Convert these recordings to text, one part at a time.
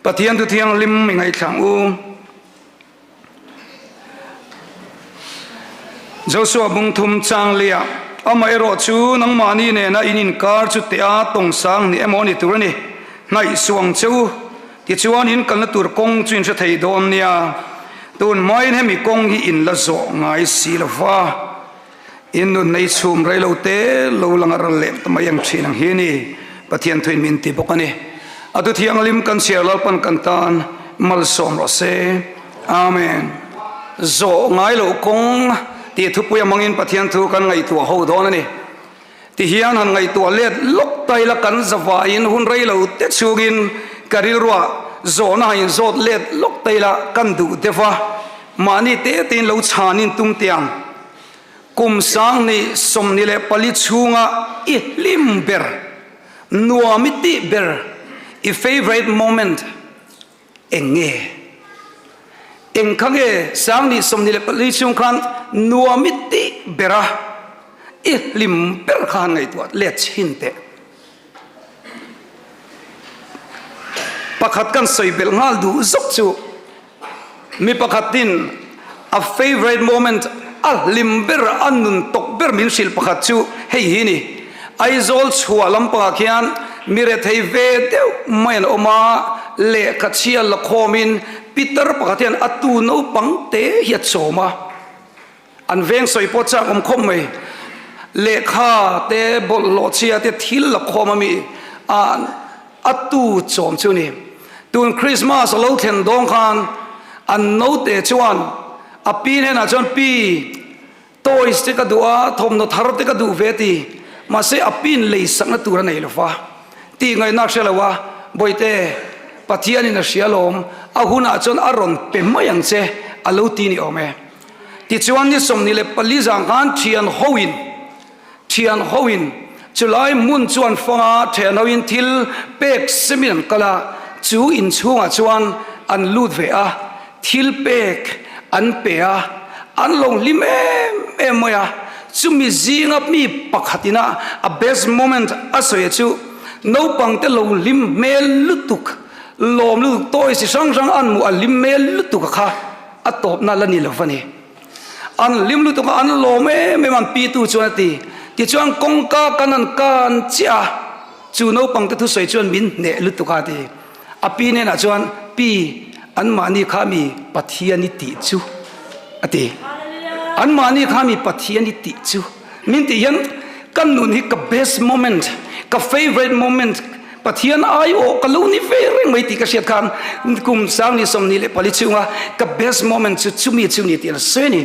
Pathian thu thianghlim i ngaithla ang u. Joshua bung thum chang lia, Amaherawh chu nangmahni nena in inkar chu teh a tawng sang ni emaw ni tur a ni, hnaih suh ang che u. Tichuan in kalna tur kawng chu in hre thei dawn nia, tun hmain hemi kawng hi in la zawh ngai si lo va. In nun nei chhum rei lo te lo lang a ral leh ta mai ang thin ang hi ni Pathian thuin min ti bawk a ni. A thu thianghlim kan chhiar Lalpan kan tan malsawm rawh se. Amen. Zawh ngai loh kawng tih thupui a hmangin Pathian thu kan ngaihtuah ho dawn a ni. Ti hian han ngaihtuah let lawk ta ila kan zavaiin hun rei lo te chhungin ka rilruah zawhna han inzawt let lawk ta ila kan duh deuh a, mahni te tein lo chhanin tum teh ang. Kum 2024 chhunga i hlim ber, nuam i tih ber, i favourite moment eng nge? Eng kha nge 2024 chhung khan nuam i tih ber a, i hlim ber kha han ngaihtuah let chhin teh. Pakhat kan sawi belh nghal duh zawk chu mi pakhatin a favourite moment a hlim ber a nun tawk ber min hrilh pakhat chu hei hi ni. Aizawl chhuah lampangah khian mi rethei ve deuh mai an awm a, lehkha chhia la khawmin pitar pakhat hian a tu naupang te hi a chawm a. An veng sawi pawh chak awm khawp mai. Lehkha te, bawlhhlawh chhia te thil la khawm a mi a a tu chawm chu ni. Tun Christmas a lo thlen dawng khan an naute chuan a pi hnenah chuan pi toys te ka duh a, thawmhnaw thar te ka duh ve ti. Mahse a piin lei sakna tur a nei lo va. Tih ngaihna a hre lo a, Bawihte, Pathianin a hria lawm, a hunah chuan a rawn pe mai ang che a lo ti ni awm e. Tichuan ni 24 zang khan thian hoin thian hoin chulai hmun chu an fang a, thian hoin thil pek semin an kal a, chu inchhungah chuan an lut ve a, thil pek an pe a, an lo hlim em em mai a, chumi zinga mi pakhatin a a best moment a sawi chu naupangte lo hlim hmel lutuk, lawm lutuk, toys chi hrang hrang an hmuh a hlim hmel lutuk a kha. A tawpna la ni lo va ni. An hlim lutuk a, an lawm em em an pitu chuan a ti. Tichuan kawngka kan an kan chiah a, chu naupangte thusawi chuan min hneh lutuk a ti. A pi hnenah chuan, Pi, anmahni kha mi Pathian i tih chu a ti. Anmahni kha mi Pathian i tih chu. Min tih hian ka nun hi ka best moment, ka favourite moment, Pathian aiawh ka lo ni ve reng mai tih ka hriat khan kum 2024 chhunga ka best moment chu chumi chu ni tih a sawi a ni.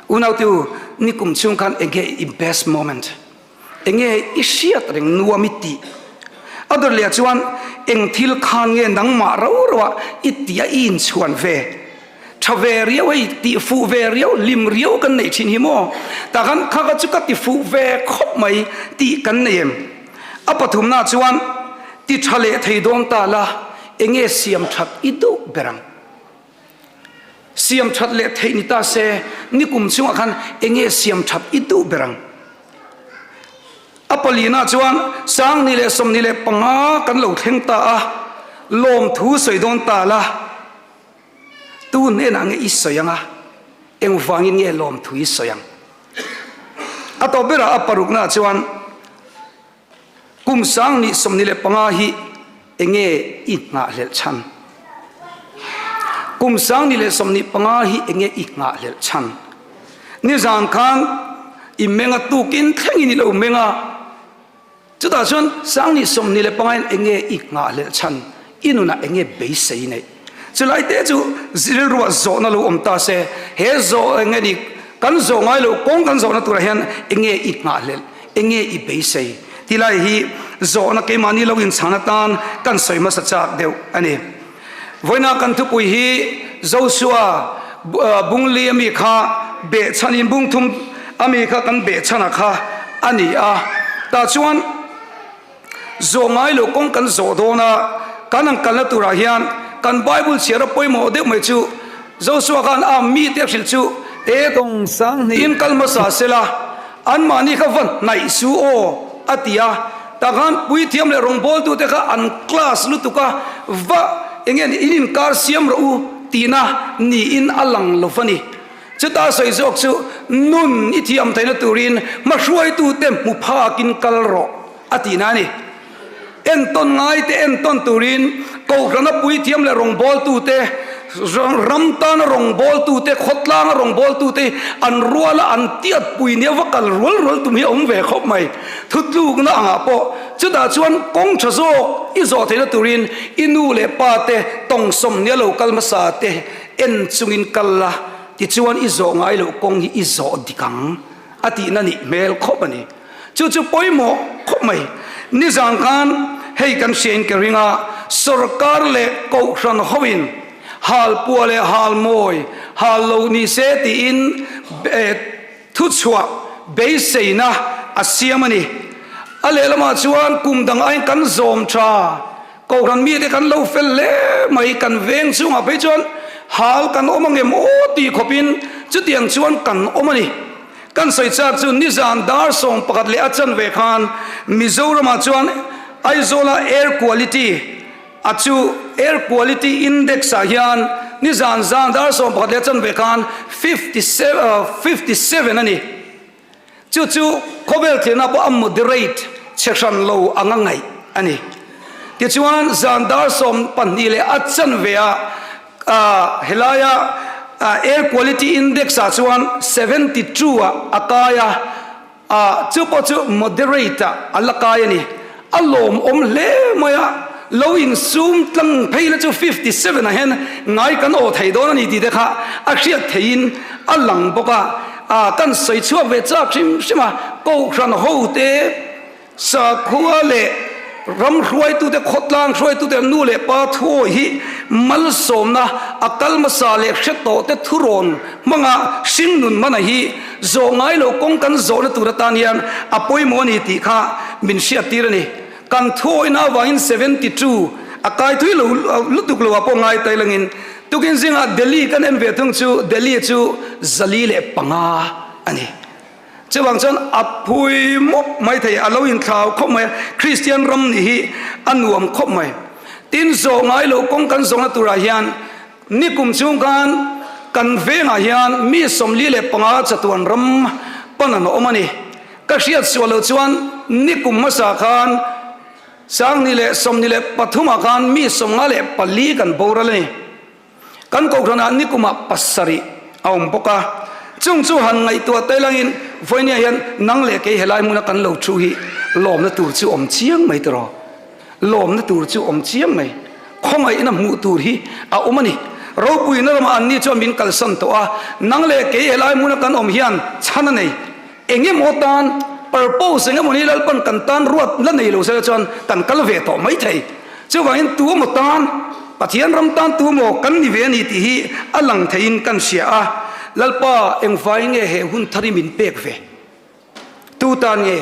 Unau te u, ni kum chhung khan enge i best moment? Enge i hriat reng nuam i tih? A dawt leh chuan eng thil khan nge nangmah rau rauah i tih a i inchhuan ve? Tha ve riau hei, tih fuh ve riau, hlim riau kan neih thin hi maw? Tah khan kha kha chu ka ti fuh ve khawp mai tih kan nei em? A pathumna chuan ti tha leh thei dawn ta la, enge siam that i duh ber ang? Siam that leh theih ni ta se, nikum chungah khan enge siam that i duh ber ang? A palina chuan 2025 kan lo thleng ta a, lawmthu sawi dawn ta la, Tu hnenah nge i sawi ang a, engvangin nge lawmthu i sawi ang? A tawp berah a paruknaah chuan kum 2025 hi enge i nghahhlelh chhan? Kum 2025 hi enge i nghahhlelh chhan? Nizan khan i meng a tukin thlengin i lo meng a, Chutah chuan 2025 in enge i nghahhlelh chhan, i nunah enge beisei neih? Chulai te chu rilruah zawhna lo awm ta se, he zawh enge ni kan zawh ngai loh kawng kan zawhna turah hian enge i nghahhlelh, enge i beisei? Tilai hi zawhna keimahni lo inchhan atan kan sawi hmasa chak deuh a ni. Vawiina kan thupui hi Joshua bungli ami kha behchhanin bungthum ami kha kan behchhana kha a ni a. Tah chuan zawh ngai loh kawng kan zawh dawn a, kan han kalna turah hian kan Bible chhiar a pawimawh deuh mai chu Joshua khan a mite a hrilh chu e Tawng sang hnih. In kal hmasa sela anmahni kha va hnaih su aw a ti a. Tah khan puithiam leh rawngbawltute kha an class lutuk a, va Enge in inkar siam rawh u tihna niin a lang lo va ni. Chuta sawi zawk chu nun i thiam theihna turin hmahruaitute hmu phakin kal rawh a tihna a ni. Entawn ngaite entawn turin Kohhrana puithiam leh rawngbawltute, ram tana rawngbawltute, khawtlanga rawngbawltute an ruala an tiatpui nia va kal rual rual tum hi a awm ve khawp mai. Thutlukna angah pawh chutah chuan kawng tha zawk i zawh theihna turin i nu leh pa te tawng sawmhnia lo kal hmasa te en chungin kal la, tichuan i zawh ngai loh kawng hi i zawh dik ang a tihna nih hmel khawp a ni. Chu chu pawimawh khawp mai. Nizan khan hei kan hriain ka ring a, sorkar leh kohhran hoin halpuah leh halmawi hal lo ni se tiin Thuchhuah beiseina a siam a ni. A lehlamah chuan kum dang aiin kan zawm tha. Kohhran mite kan lo fel hle mai, kan veng chungah phei chuan hal kan awm angem aw tih khawpin chutiang chuan kan awm a ni. Kan sawi chak chu nizan dar 11 leh a chanve khan Mizoramah chuan Aizawla air quality A chu Air Quality Index ah hian nizan zan dar 11 leh chanve khan 57 a ni. Chu chu khawvel thilna pawh a moderate chhe hran lo anga ngaih a ni. Tichuan zan dar 12 leh a chanve ah helaia Air Quality Index ah chuan 72 ah a kai a. A, chu pawh chu moderate ah a la kai a ni. A lawmawm hle mai a, lo insum tlang phei la chu 57 ah hian ngai kan aw thei dawn a ni tih te kha a hriat theihin a lang bawk a. A, kan sawi chhuak ve chak hrim hrim a, Kohhran ho te, Sakhua leh ram hruaitute, khawtlang hruaitute, nu leh pa thuawi hi malsawmna a kal hmasa leh hre tawhte thurawn hmanga hringnun hmana hi zawh ngai lo kawng kan zawhna tur atan hian a pawimawh a ni tih kha min hriattir a ni. Kan thuawihna avangin 72 a kai thui lo lutuk lo ah pawh ngai tai langin tukin zingah Delhi kan en ve thung chu Delhi chu 405 a ni. Chuvang chuan a phui mup mai thei, a lo inthlau khawp mai a, Kristian ram nih hi a nuam khawp mai. Tin, zawh ngai loh kawng kan zawhna turah hian nikum chhung khan kan vengah hian mi 45 chatuan ram pan an awm a ni. Ka hriat sual loh chuan nikum hmasa khan 2023 ah khan mi 54 kan boral a ni. Kan Kohhranah nikumah pasarih a awm bawk a, chung chu han ngaihtuah te langin vawinia hian nang leh kei helai hmuna kan lo thu hi lawmna tur chu awm chiang mai tiraw? Lawmna tur chu awm chiang mai. Khawngaihna hmuh tur hi a awm a ni. Ropuina ramah anni chuan min kalsan tawh a, nang leh kei helai hmuna kan awm hian chhan a nei. Eng emaw tan purpose eng emaw ni Lalpan kan tan ruat la nei lo sela chuan kan kal ve tawh mai thei. Chuvangin tu emaw tan, Pathian ram tan tu emaw kan ni ve a ni tih hi a lang theiin kan hria a. Lalpa engvai nge he hun thar hi min pek ve? Tu tan nge?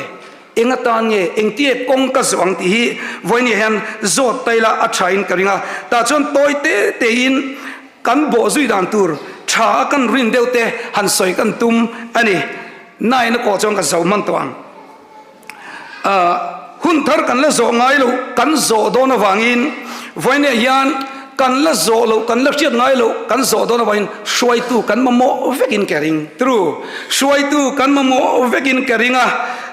Eng atan nge? Engtia kawng ka zawh ang tih hi vawinia hian zawt ta ila a thain ka ring a. Tah chuan tawi te tein Kan bawh zui dan tur tha a kan rin deuh te han sawi kan tum a ni. Nain a kawh chuan ka zo hman tawh ang. Hun thar kan la zawh ngai loh kan zawh dawn avangin vawiinah hian kan la zawh loh kan la hriat ngai loh kan zawh dawn avangin hruaitu kan mamawh vekin ka ring. True. Hruaitu kan mamawh vekin ka ring a.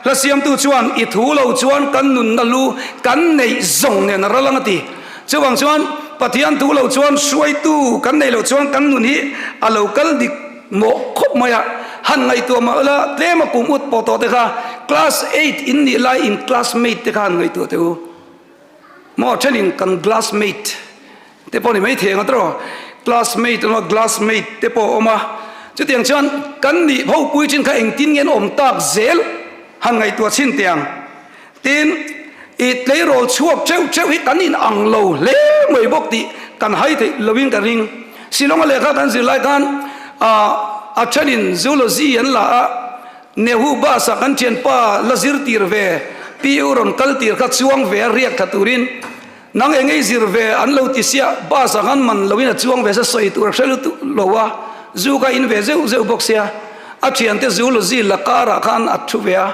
Hla siamtu chuan i thu lo chuan kan nunna lu kan neih zawng nen a ral ang a ti. Chuvang chuan Pathian thu lo chuan hruaitu kan neih loh chuan kan nun hi a lo kal dik mawh khawp mai a, han ngaihtuah mah ula tlem a kum ut pawh tawh te kha class eight in nih lai in classmate te kha han ngaihtuah teh u. Maw thenin kan glassmate te pawh ni mai thei ang a tawh classmate awm a glassmate te pawh a awm a, chutiang chuan kan nih hopui thin kha engtin nge an awm tak zel han ngaihtuah chhin teh ang. Tin, i tleirawl chhuak teuh teuh hi kan in ang lo hle mai bawk tih kan hai theih lovin ka ring. Shillong-a lehkha kan zir lai khan a thenin Zoology an la a, Nehu bus-ah kan thianpa la zir tir ve, PU rawn kal tir kha chuang ve a riak thla turin nang eng ei zir ve an lo ti sia, bus-ah khan man loin a chuang ve sa sawi tur a hre lutuk lo a, zu kha in ve zeuh zeuh bawk sia, a thiante Zoology la karah khan a thu ve a.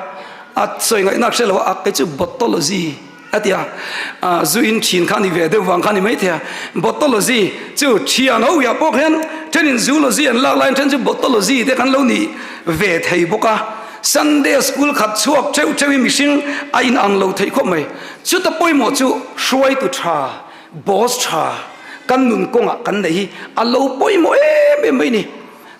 A sawi ngaihna hre lo a, kei chu botology. A ti a, zu in thin kha a ni ve deuh vang kha a ni maithei a, Botology chu thian ho hiah pawh hian thenin Zoology an lak laiin then chu Botology te kan lo ni ve thei bawk a, Sunday school khat chhuak theuh theuhin mihring a inang lo theih khawp mai. Chuta pawimawh chu hruaitu tha, boss tha kan nun kawngah kan neih hi a lo pawimawh em em mai a ni.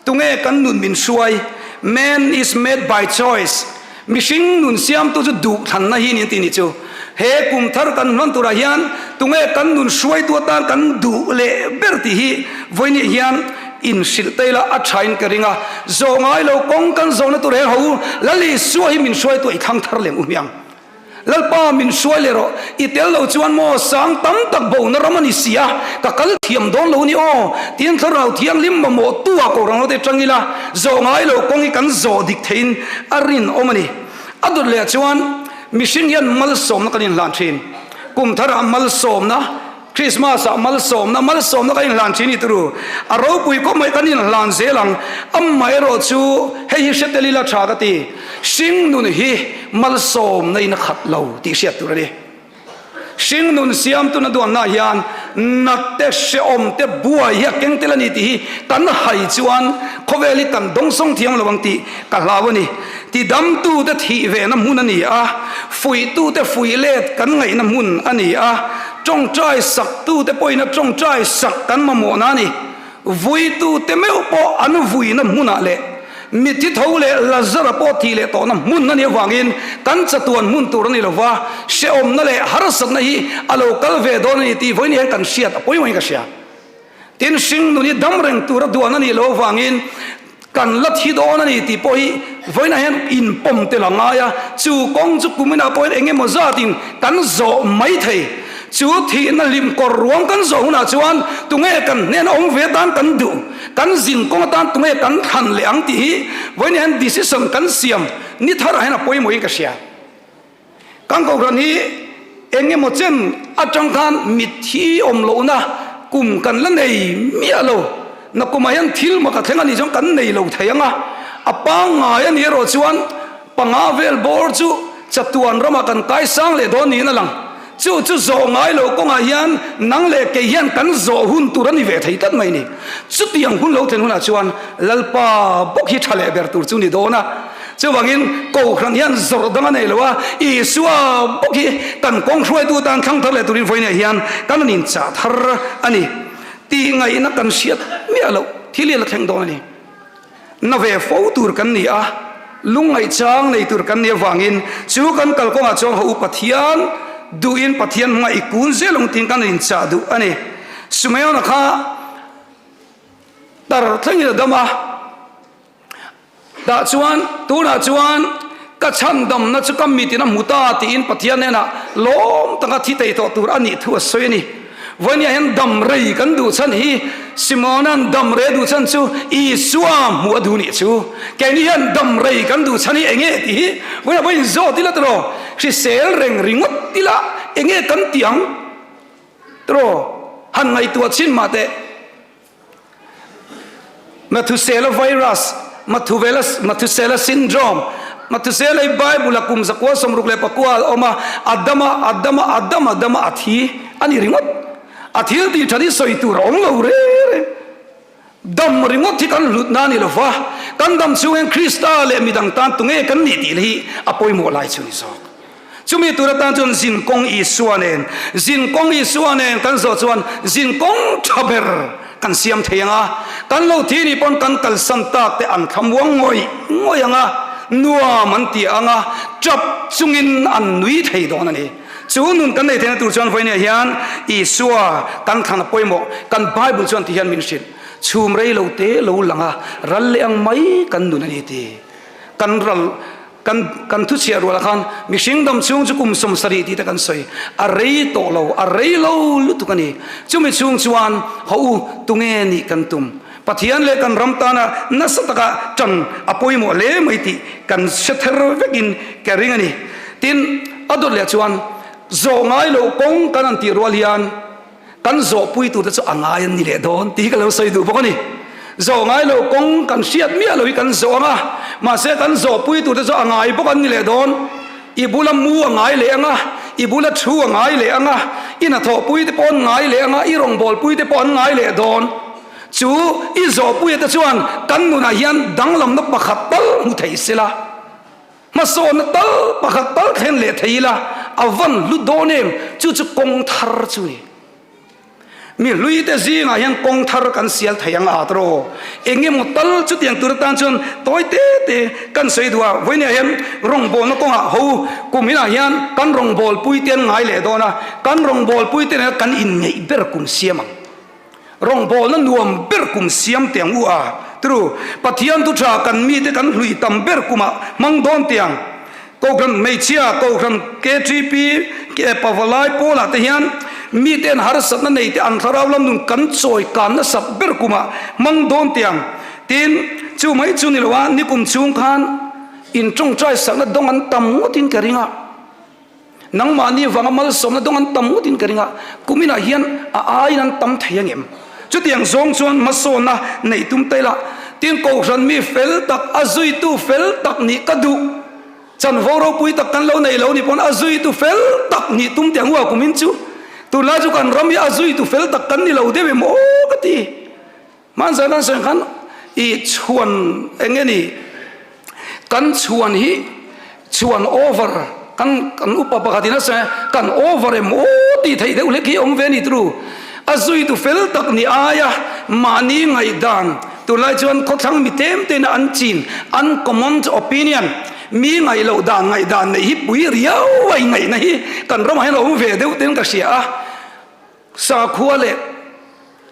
Tunge kan nun min hruai? Man is made by choice, Mihring nun siamtu chu duhthlanna hi niin tih ni chu. He kum thar kan hman turah hian tunge kan nun hruaitu atan kan duh leh ber tih hi vawiin hian inhrilh ta ila a thain ka ring a. Zawh ngai lo kawng kan zawhna tur he ho Lal Isua hi min hruaitu i thlang thar lem u hmiang. Lalpa min hruai leh rawh, i tel lo chuan maw sang tam tak bona ram a ni si a, ka kal thiam dawn lo ni aw, tiin Thlarau Thianghlim mamawh tu ah Kohhran ho te tang ila, zawh ngai lo kawng hi kan zawh dik theiin a rinawm a ni. A dawt leh ah chuan mihring hian malsawmna kan inhlan thin, kum tharah malsawmna, Christmas ah malsawmna, malsawmna kan inhlan thin i turu. A ropui khawp mai kan inhlan zel ang. Amaherawh chu hei hi hre tel ila tha ka ti. Hring nun hi malsawmna in a khat lo tih hriat tur a ni. Hring nun siamtuna duanna hian nat te, hrehawm te, buai hi a keng tel a ni tih hi kan hai chuan khawvel hi kan dawngsawng thiam lo ang tih ka hlau a ni. Tidamtute thih vehna hmun a ni a, fuihtute fuih let kan ngaihna hmun a ni a, tawngtai saktute pawhin a tawngtai sak kan mamawhna a ni. Vuitute meuh pawh an vuina hmunah leh mitthi tho leh Lazara pawh thih leh tawhna hmun a nih avangin kan chatuan hmun tur a ni lo va, hrehawmna leh harsatna hi a lo kal ve dawn a ni tih vawiin hian kan hriat a pawimawhin ka hria. Tin, hringnun hi dam reng tura duan a nih loh avangin kan la thi dawn a ni tih pawh hi vawiinah hian inpawm tel a ngai a, chu kawng chu kuminah pawhin eng emaw zatin kan zawh mai thei. Chu thihna hlim kawr ruang kan zawh hunah chuan tunge kan hnena awm ve atan kan duh, kan zin kawng atan tunge kan thlan leh ang tih hi vawiinah hian decision kan siam ni tharah hian a pawimawhin ka hria. Kan Kohhran hi eng emaw chen atang khan mitthi awm lohna kum kan la nei miah lo. Nakumah hian thil mak a thleng a nih chuan kan nei lo thei ang a, a pangngai a nih erawh chuan panga vel bawr chu chatuan ramah kan kaisang leh dawn niin a lang. Chu chu zawh ngai loh kawngah hian nang leh kei hian kan zawh hun tur a ni ve thei tlat mai ni. Chutiang hun lo thlen hunah chuan Lalpa bawk hi tha leh ber tur chu ni dawn a. Chuvangin Kohhran hian zawrh dang a nei lo a, Isua bawk hi kan kawng hruaitu tan thlang thar leh turin vawiinah hian kan rawn inchah thar a ni. Tih ngaihna kan hriat miah loh thil hi a la thleng dawn a ni. Na ve fo tur kan ni a, lungngaihchang nei tur kan nih avangin chu kan kalkawngah chuan haw u Pathian duhin Pathian hmangah i kun zel ang tiin kan rawn inchah duh a ni. Sumeona kha tar thlengin a dam a. Tah chuan, Tunah chuan ka chhandamna chu ka mitin a hmu ta tiin Pathian hnenah lawm taka thi thei tawh tur a nih thu a sawi a ni. Vawinia hian dam rei kan duh chhan hi Simona'n dam rei a duh chhan chu Isua hmuh a duh nih chu. Keini hian dam rei kan duh chhan hi eng nge tih hi vawiinah vawiin zawt ila tiraw? Hrisel reng ringawt ila eng nge kan tih ang tiraw? Han ngaihtuah chhin mah teh. Mathusela virus, Mathuvela, Mathusela syndrome, Mathusela hi Bible a kum zakua 64 a awm a, Adama, Adama, Adama, Adama a thi a ni ringawt. A thil tih that hi sawi tur a awm lo reng reng. Dam ringawt hi kan hlutna a ni lo va, kan dam chhung hian Krista leh midang tan tunge kan nih tih hi a pawimawh lai chu a ni zawk. Chumi tur atan chuan zin kawng Isua nen, zin kawng Isua nen kan zawh chuan zin kawng tha ber kan siam thei ang a, kan lo thi nih pawn kan kalsan tak te an thlamuang ngawih ngawih ang a, nuam an ti ang a, tap chungin an nui thei dawn a ni. Chu nun kan nei theihna tur chuan vawinia hian Isua kan thlan a pawimawh, kan Bible chuan ti hian min hrilh, chhum rei lo te lo lang a, ral leh ang mai kan nun a ni ti. Kan ral. Kan kan thuchhiah rualah khan mihring dam chhung chu kum 70 tih te kan sawi. A rei tawh lo, a rei lo lutuk a ni. Chumi chhung chuan haw u, tunge nih kan tum? Pathian leh kan ram tana nasa taka tan a pawimawh hle mai tih kan hre ther vekin ka ring a ni. Tin, a dawt leh chuan zawh ngai loh kawng kan han tih rual hian, Kan zawhpui turte chu a ngai an ni leh dawn tih hi ka lo sawi duh bawk a ni. Zawh ngai lo kawng kan hriat miah lo hi kan zawh ang a, mahse kan zawhpui turte chu a ngai bawk an ni leh dawn. I bula mu a ngai leh ang a, I bula thu a ngai leh ang a, i hnathawhpui te pawh an ngai leh ang a, i rawngbawlpui te pawh an ngai leh dawn. Chu i zawhpuia te chuan kan nunah hian danglamna pakhat tal hmu thei sela, hmasawnna tal pakhat tal thlen leh thei ila a van hlu dawn em? Chu chu kawng thar chu ni. Mi hlui te zingah hian kawng thar kan sial thei ang a tawh. Eng emaw tal chutiang tur atan chuan tawi te te kan sawi duh a. Vawinia hian rawngbawlna kawngah ho kum inah hian kan rawngbawlpui te an ngai leh dawn a, kan rawngbawlpui te nena kan inngeih ber kum siam ang. Rawngbawlna nuam ber kum siam tiang u a tru. Pathian thu tha kan mite kan hlui tam ber kumah hmang dawn tiang. Kohhran hmeichhia, Kohhran KTP, Pavalai pawlah te hian mite'n harsatna nei te an thlarau lam nun kan chawi kan nasat ber kumah hmang dawn tiang. Tin, chu mai chu ni lo a, nikum chhung khan in tawngtai sakna dawng an tam ngawtin ka ring a. Nangmahni vanga malsawmna dawng an tam ngawtin ka ring a, kuminah hian a aiin an tam thei angem? Chutiang zawng chuan hmasawnna neih tum ta ila, tin Kohhran mi fel tak, a zuitu fel tak nih ka duh. Chanvo ropui tak kan lo nei lo ni pawn a zuitu fel tak nih tum teh ang u a kumin chu. Tunlai chu kan ram hi a zuitu fel tak kan ni lo deuh em aw ka ti. Hmanzan an sawi khan i chhuan eng nge ni kan chhuan hi chhuan over kan kan upa pakhat in a sawi kan over em aw tih theih deuh hlek hi awm ve a ni turu a zuitu fel tak ni aia mahni ngaihdan tunlai chuan khawthlang mi tlem te in an chin uncommon opinion mi ngaih loh dan ngaihdan neih hi pui riau a ingaihna hi kan ramah hian a awm ve deuh ten ka hria a. Sakhua leh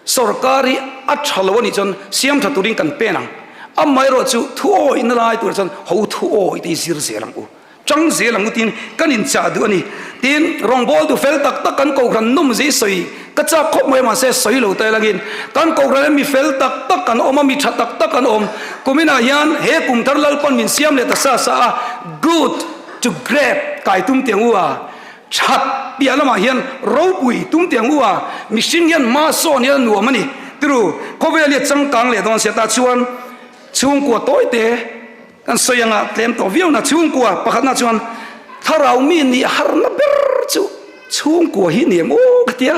sawrkar hi a tha lo a nih chuan siam tha turin kan pen ang. Amaherawh chu thu awihna lai turah chuan ho thu awih te hi zir zel ang u, chang zel ang u tiin kan inchah duh a ni. Tin, rawngbawltu fel tak tak kan kohhran nawm zia hi sawi ka chak khawp mai a, mahse sawi lo ta elangin kan kohhran hian mi fel tak tak kan awm a, mi tha tak tak kan awm. Kuminah hian he kum thar Lalpan min siam leh ta sa sa a, good to great kai tum teh ang u a. That piah lamah hian ropui tum teh ang u a, mihring hian hma sawn hian a nuam a ni. Tiru, khawvel hi a changkang leh dawn sia tah chuan chhungkua tawi te kan sawi anga tlem tawh viau na chhungkua pakhatna chuan thlarau mi nih harna ber chu chhungkua hi ni em aw ka ti a,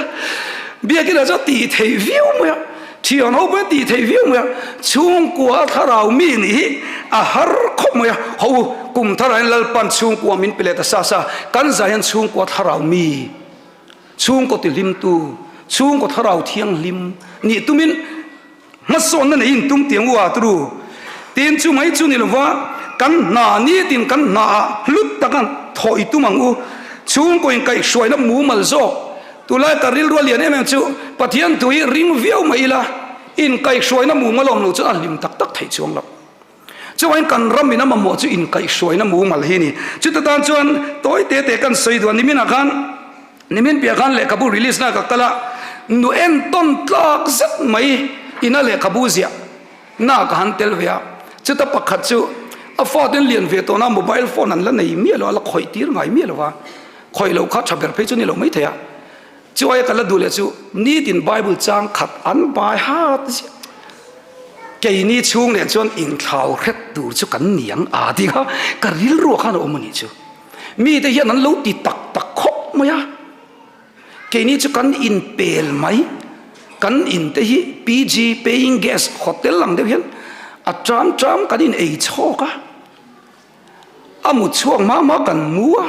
biakinah chuan tih theih viau mai a. Thian ho pawh tih theih viau mai a, chhungkua a thlarau mi nih hi a har khawp mai a, ho u kum tharah hian Lalpan chhungkua min pe leh ta sa sa, kan zah hian chhungkua thlarau mi, chhungkaw tihlimtu, chhungkaw thlarau thianghlim nih tumin hmasawnna neiin tum tiang u a turu. Tin chu mai chu ni lova kan hna nitin kan hna ah hlut taka thawh i tum ang u, chhungkaw inkaihhruaina mumal zawk Tunlai ka rilru a lian em em chu Pathian thu hi ring viau mai ila inkaihhruaina mumal awm lo chuan a hlim tak tak theih chuang lo. Chuvangin kan ram in a mamawh chu inkaihhruaina mumal hi a ni. Chuta tan chuan tawi te te kan sawi duh a, niminah khan nimin piah khan lehkhabu release na ka kal a, nu entawn tlak zet mai ina lehkhabu ziah na ka han tel ve a, chuta pakhat chu a fate an lian ve tawh na mobile phone an la nei miah lo a, la khawih tir ngai miah lo va. Khawih loh kha tha ber phei chu ni lo mai thei a, chu aia ka la duh leh chu nitin Bible chang khat an bai hat ziah. Keini chhung nen chuan inthlau hret tur chu kan ni ang a tih kha ka rilruah khan a awm a nih chu. Mite hian an lo ti tak tak khawp mai a, keini chu kan inpel mai, kan in te hi PG, paying guest, hotel ang deuh hian a ṭam ṭam kan in ei chhawk a. A mut chhuak hma hma kan mu a,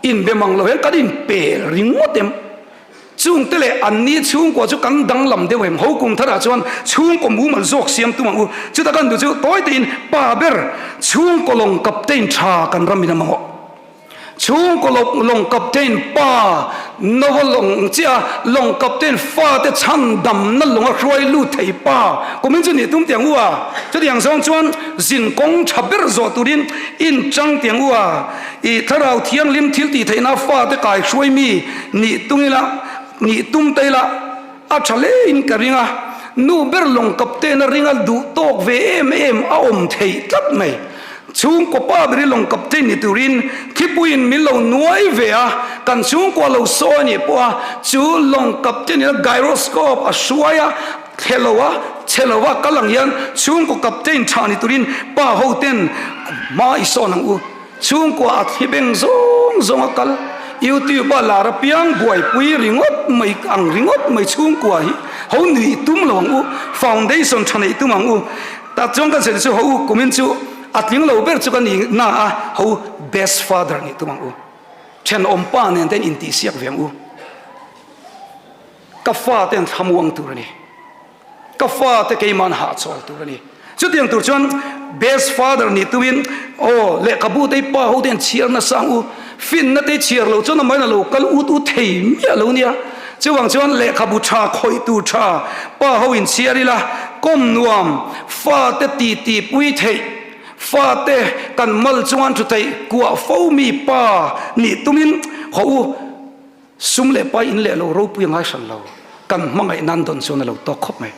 inbe mang lo hian kan inpel ringawt em. Chungte leh anni chhungkua chu kan danglam deuh em. Ho kum tharah chuan chhungkaw mumal zawk siam tum ang u. Chuta kan duh chu tawi tein pa ber chhungkaw lawng captain tha kan ram in a mamawh. Chhungkaw lawng captain pa Nova lawng chiah a, lawng captain fate chhan damna lawnga hruai lut thei pa kumin chu nih tum tiang u a. Chutiang zawng chuan zin kawng tha ber zawh turin in chang tiang u a. I thlarau thianghlim thil tih theihna fate kai hruai mi nih tung ila, nih tum ta ila a tha hle in ka ring a. Nu ber lawng captain a ring a duh tawk ve em em a awm theih tlat mai. Chhungkaw pa ber hi lawng captain ni turin thipuiin min lo nuai ve a, kan chhungkua lo sawi a nih pawh a, chu lawng captain in a gyroscope a hruai a, thle lo a, chhe lo a kal ang hian chhungkaw captain tha ni turin pa ho ten hma i sawn ang u. Chhungkua a thli beng zawng zawng a kal. YouTube a lar apiang buaipui ringawt mai ang ringawt mai chhungkua hi ho nuih tum lo ang u, foundation tha neih tum ang u. Tah chuan kan sawi chu ho u kumin chu a tling lo ber chu ka ni na a, ho best father nih tum ang u. Thenawm pa nen te in intihsiak ve ang u. Ka fate an thlamuang tur a ni. Ka fate keima'n hahchawl tur a ni. Chutiang tur chuan best father nih tumin aw lehkhabu te pa ho te an chhiar nasa ang u. Finna te chhiar loh chuan amahin a lo kal ut ut thei miah lo nia. Chuvang chuan lehkhabu tha khawih tur tha pa ho in chhiar ila kawm nuam fate titi pui theih fate kan mal chuan thu theih kuah fo mi pa nih tumin haw u. Sum leh pai in leh lo ropui a ngai hran lo. Kan hmangaih nan dawn chuan a lo tawk khawp mai.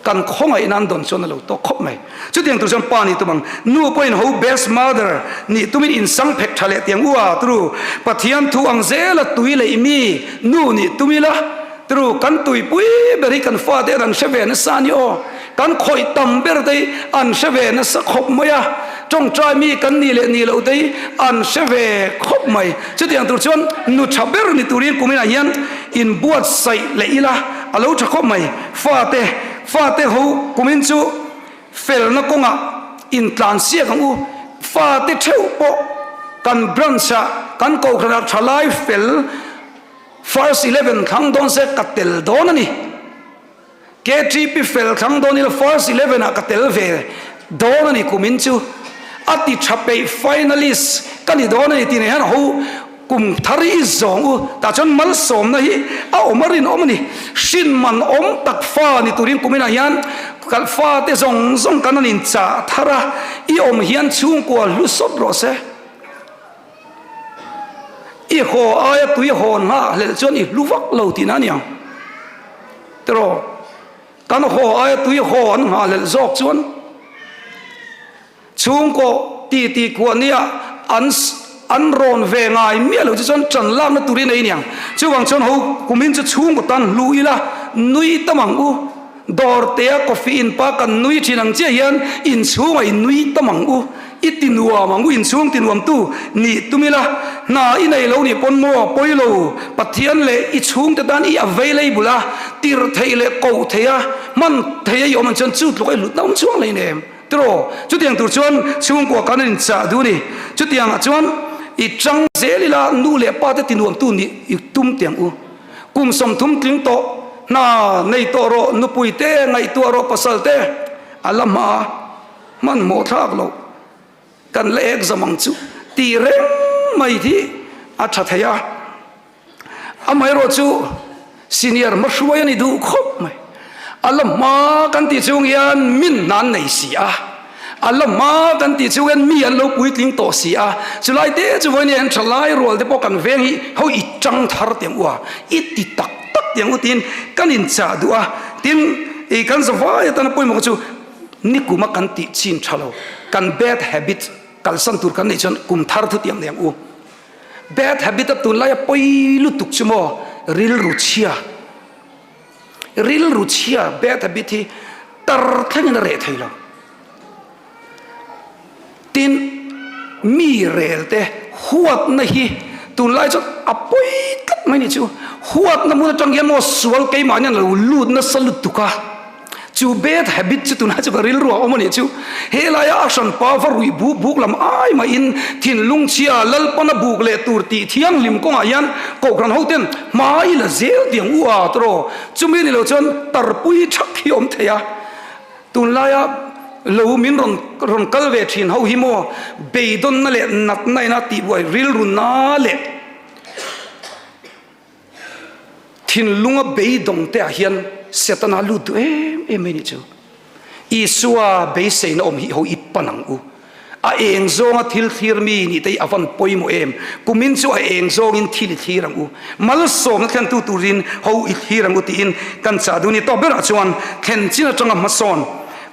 Kan khawngaih nan dawn chuan a lo tawk khawp mai. Chutiang tur chuan pa nih tum ang. Nu pawhin ho best mother nih tumin in sang phek tha leh tiang u a turu. Pathian thu ang zela tui leih mi nu nih tum ila turu kan tuipui ber hi kan fate an hre ve nasa a ni aw. Kan khawih tam ber te hi an hre ve nasa khawp mai a, tawngtai mi kan nih leh nih loh te hi an hre ve khawp mai. Chutiang tur chuan nu tha ber ni turin kuminah hian inbuatsaih leh ila a lo tha khawp mai. Fate, fate ho kumin chu felna kawngah intlansiak ang u. Fate theuh pawh kan branch-ah kan kohhranah thalai fel first 11 thlang dawn se ka tel dawn a ni. KTP fel thlang dawn ila first 11 ah ka tel ve dawn a ni kumin chu a ti tha peih finalist ka ni dawn a ni tih nei hian ho kum thar i zawng u tah chuan malsawmna hi a awm a rinawm a ni hrin man awm tak fa ni turin kuminah hian fa te zawng zawng kan an inchah thar a i awm hian chhungkua hlu sawt rawh se. I haw aia tui hawn nghah hlelh chuan i hlu vak lo tihna a ni ang. Tiraw, kan haw aia tui haw an nghah hlelh zawk chuan chhungkaw titi khuah nia an an rawn ve ngai miah lo chu chuan ṭan lakna turin a iniang. Chuvang chuan ho kumin chu chhungkaw tan hlu ila nui tam ang u. Dawrtea coffee in pa kan nui thin ang chiah hian inchhungah i nui tam ang u, i ti nuam ang u, inchhung ti nuam tu nih tum ila, hna i nei lo nih pawn maw pawi lo, Pathian leh i chhungte tan i available a, tirh theih leh koh theih a, hman theih a i awm ang chuan chu tluk a i hlutna awm chhuang lei nem tiraw? Chutiang tur chuan chhungkua kan an inchah duh a ni. Chutiangah chuan i chang zel ila nu leh pa te ti nuam tu nih i tum teh ang u. Kum 30 tling tawh hna nei tawh rawh, nupui te ngaihtuah rawh, pasal te a la hma hmanhmawh thlak loh kan la exam ang chu tih reng mai hi a tha thei a. Amaherawh chu senior hmahruai a ni duh khawp mai. A la hma kan tih chung hian min hna an nei si a. A la hma kan tih chu hian mi an lo puitling tawh si a, chulai te chu vawiin hian thalai rual te pawh kan veng hi ho i tang thar tiang u a, i ti tak tak tiang u tiin kan inchah duh a, tin i kan zavai atana pawimawh chu nikuma kan tih chin tha lo, kan bad habit kalsan tur kan neih chuan kum thar thu tiang nei ang u. Bad habit a tunlaia pawi lutuk chu maw rilru chhia. Rilru chhia bad habit hi tar thlengin a reh thei lo. Tin, mi rel te huatna hi tunlai chuan a pawi tlat mai ni chu. Huatna hmun atang hian maw sual keimahni an lo lut nasa lutuk a. Chu bad habit chu tunlai chu ka rilru a awm a nih chu. He laia a hranpa va ruih buk buk lam ai mahin thinlung chhia Lalpana buk leh tur tih thianghlim kawngah hian Kohhran hoten hmai la zel tiang u a tawraw. Chumi ni lo chuan tarpui thak hi awm thei a. Tunlaia lo min rawn rawn kal ve thin ho hi maw beidawnna leh natna ina tihbuai rilru na leh Thinlunga beidawng te ah hian Setana lut duh em em mai nih chu. Isua beiseina awm hi ho i pan ang u. A eng zawnga thil thlir mi nih te hi a van pawimawh em. Kumin chu a eng zawngin thil i thlir ang u. Malsawmna thlentu turin ho i thlir ang u tiin kan chah duh a ni. Tawp berah chuan thlen chin atanga hmasawn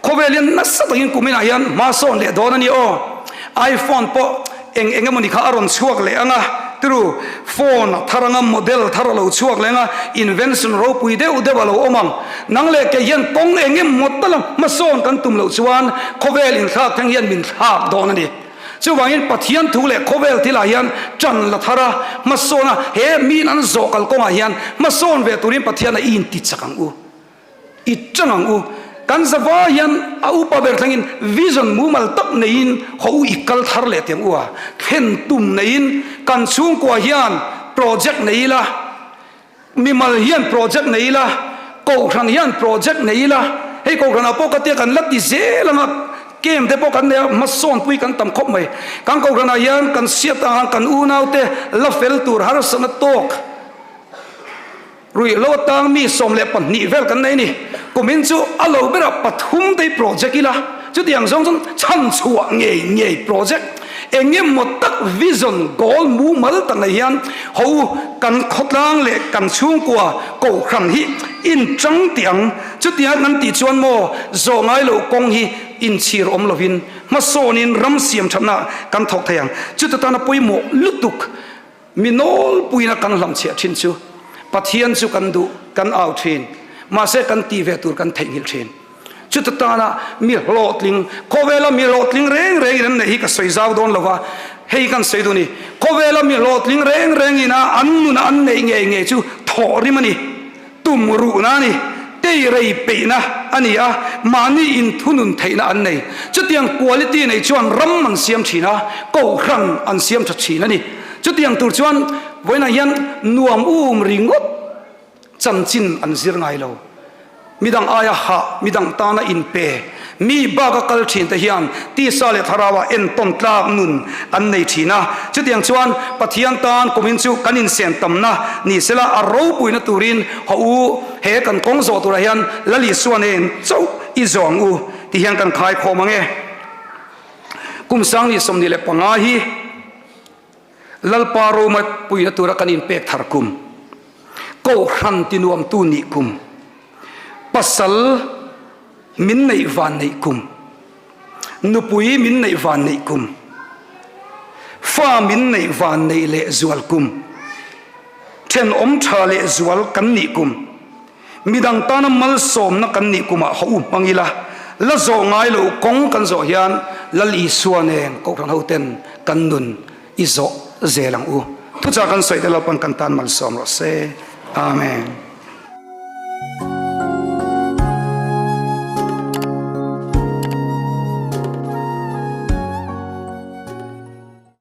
Khawvel hian nasa takin kuminah hian hma sawn leh dawn a ni aw. iPhone pawh eng eng emawni kha a rawn chhuak leh ang a, turu phone a thar anga model thar a lo chhuak leh ang a, invention ropui deuh deuh a lo awm ang. Nang leh kei hian kawng eng emaw tal a hmasawn kan tum loh chuan khawvel inthlak thleng hian min thlak dawn a ni. Chuvangin Pathian thu leh khawvel thilah hian ṭan la thar a, hmasawn a, he miin an zawh kal kawngah hian hmasawn ve turin Pathian a i inti chak ang u, i ṭang ang u. Kan zava hian a upa ber thlengin vision mumal tak neiin haw u i kal thar leh tiang u a, thlen tum neiin kan chhungkua hian project nei ila, Mimal hian project nei ila, Kohhran hian project nei ila, hei Kohhranah pawh ka tia kan la ti zel ang a, camp te pawh kan nei a, hmasawnpui kan tam khawp mai. Kan Kohhranah hian kan hriat ang khan kan unaute la fel tur harsatna tawk ruihhlo atang mi 12 vel kan nei a ni. Kumin chu a lo berah pathum te hi project ila, chutiang zawng chuan chhanchhuah ngei ngei project eng emaw tak vision goal mumal tak nei hian ho u kan khawtlang leh kan chhungkua kohhran hi inchang tih ang. Chutiang kan tih chuan maw zawh ngai loh kawng hi inchhir awm lovin hmasawnin ram siam thatna kan thawk thei ang. Chuta tana pawimawh lutuk Mi nawlpuina kan hlamchhiah thin chu Pathian chu kan duh, kan au thin, mahse kan tih ve tur kan theihnghilh thin. Chuta tana mi hlawhtling, khawvela mi hlawhtling reng rengin an neih hi ka sawi zau dawn lo va, hei kan sawi duh ni, khawvela mi hlawhtling reng rengina an nuna an neih ngei ngei chu thawhrim a ni. Tum ruhna a ni, teirei peihna a ni a, mahni inthunun theihna an nei. Chutiang quality nei chuan ram an siam thin a, kohhran an siam tha thin a ni. Chutiang tur chuan vawiinah hian nuam um ringawt chanchin an zir ngai lo. Midang aia hah, midang tana inpe, mi baka kal thin te hian tisa leh thlarauah entawn tlak nun an nei thin a. Chutiang chuan Pathian tan kumin chu kan insen tamna ni sela a ropuina turin haw u, he kan kawng zawh turah hian Lal Isua nen chauh i zawh ang u ti hian kan khai khawm ang e. Kum 2025 hi Lalpa Roma puina tura kan inpek thar kum, Kohhran tinuamtu nih kum, pasal min neih van neih kum, nupui min neih van neih kum, fa min neih van neih leh zual kum, thenawm tha leh zual kan nih kum, Midang tana malsawmna kan nih kumah haw u hmang ila, la zawh ngai loh kawng kan zawh hian Lal Isua nen Kohhran hoten kan nun i zawh zel ang u. Thuchah kan sawi te Lalpan kan tan malsawm rawh se. Amen.